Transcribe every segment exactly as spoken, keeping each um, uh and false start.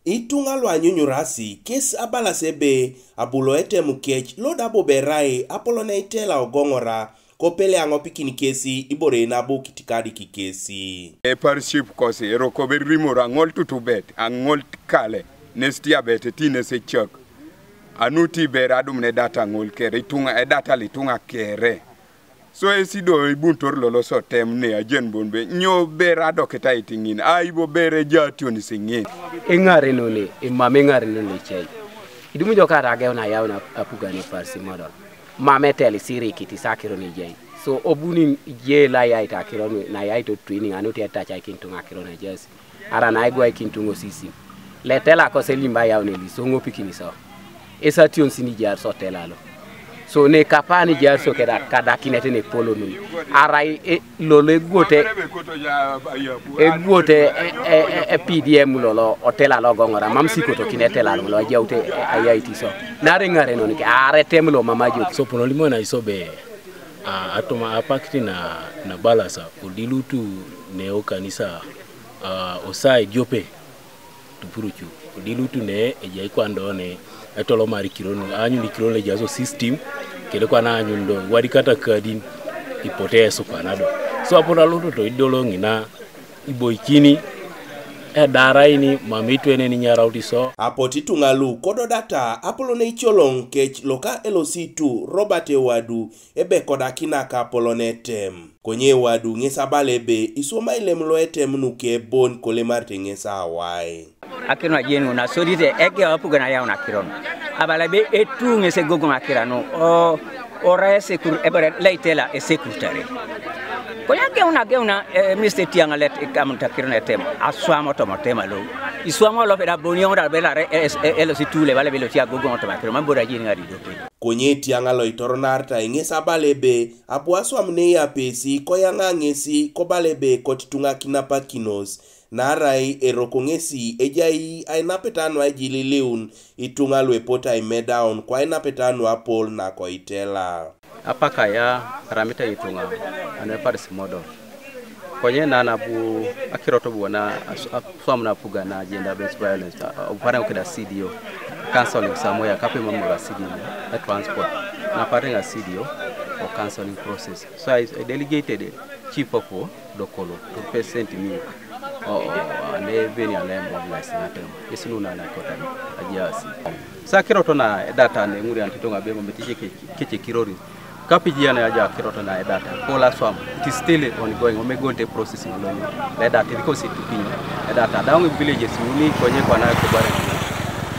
Ituŋa luanyunyurasi kes abalas ebe abu loetem kec lo da boberai apolon eitela ogoŋora, kopele aŋopikin kesi ibore nabo kitikadik kesi. Epariship kosi eroko berimor aŋol tutubet aŋol kale nesti abet ti nesecök. Anu ti ber adum ne data ŋol kere ituŋa edata lituŋa kere. So esi do ibuntor lolo sotem ne ajen bon be nyo ber adoketait ŋin ai bo ber ejationis ŋin. Eŋarenone emam eŋarenone ecei. Idumu jo kata ageun ayaun apugan eparsi modol. Mam etel isirikit isakiro nejai. So obuni je la yait akiro na yait otwini ŋanu ti etachaikin tuŋ akiro nejasi. Ara naigwaikin tuŋ osisim. Letela koselimba yaun eliso ŋopikin iso. Esation sinijar so telalo. So ne kapa nijar so keda kadakinet ne polonun. Arai e, lolo eguote eguote e, e, e, e P D M lolo otelalo gongora mam sikotokin etelalo lo ajaute e, ayaiti so. Nare ŋare nonike are tem lo mama jok. So pono limona iso be a, atoma apakiti na na balasa odilutu ne okanisa a, osae jope. Tupurucu odilutu ne ejai kwan do ne etolomar ikironu aanyun ikironu ejaso system kede kwan aanyun do iwadikata kadin ipote esukwana do. So apot alototo idolo ŋina iboikini edaraini mam itwenen inyaraut iso. Apot ituŋa lu kododata apolon eicoloŋ kec loka elositu Robert Ewadu ebe kodakinak apolon etem. Konye Ewadu ŋes abala ebe iswom ailem loetem nuke bon kolemarete ŋes awai. Akiro na jen ŋun asodite egeu apugan ayaun akiro nu. Abala ebe etu ŋes egogoŋ akira nu o orai esekur ebere leitela esekurutare. Konye ageuna ageuna e, miste tiaŋ let ikamunit akiro na etem aswam otomo tema lo iswam olope da boni oŋ da belare e, e, elosi tule bala belo ti agogoŋ otomo akiro mam bora jen ŋari dope. Konye tiaŋ loitoronarita ŋes abala ebe abu aswam ne yapesi koyaŋa ŋesi kobala ebe kotituŋakin apakinos. Naarai eroko ŋesi ejai ainapeta nu aijililiun ituŋa luepote aimedaun kwainapeta nu apol nakoitela. Apakaya aramita ituŋa anueparis modol. Konye na nabu akirot bu na aswam na apuga na agenda based violence, opareng kida C D O counseling somewhere kape mamura C D O a transport na pareng a C D O o counseling process. So I, I delegated chief of Dokolo to present me o ane beni ale mobilize na tem. Isinu na na kota ajiasi. Sa kiroto na edata ne ŋurian tito ŋa be ŋo metije kece kirori. Kapijian aja kiroto na edata kola swam. It is still ongoing. Omegonte process ŋo lo edata because it pinyo edata down villages uni konye kwana kubare.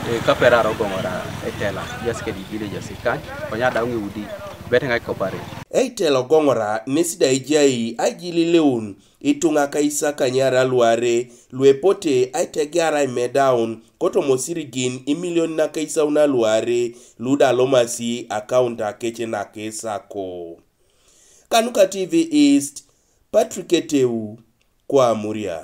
E, kapera rogo ŋora etela just ke di villages kan konya down udi bete ŋa kobare. Eitela ogoŋora nesi da ejai aijililiun ituŋa kaisakanyar aluare luepote aitegear aimedaun kotomosirigin imilion nakaisaun aluare luda lomasi akaunta kece nakesako. Kanuka T V East, Patrick Eteu, kwa Amuria.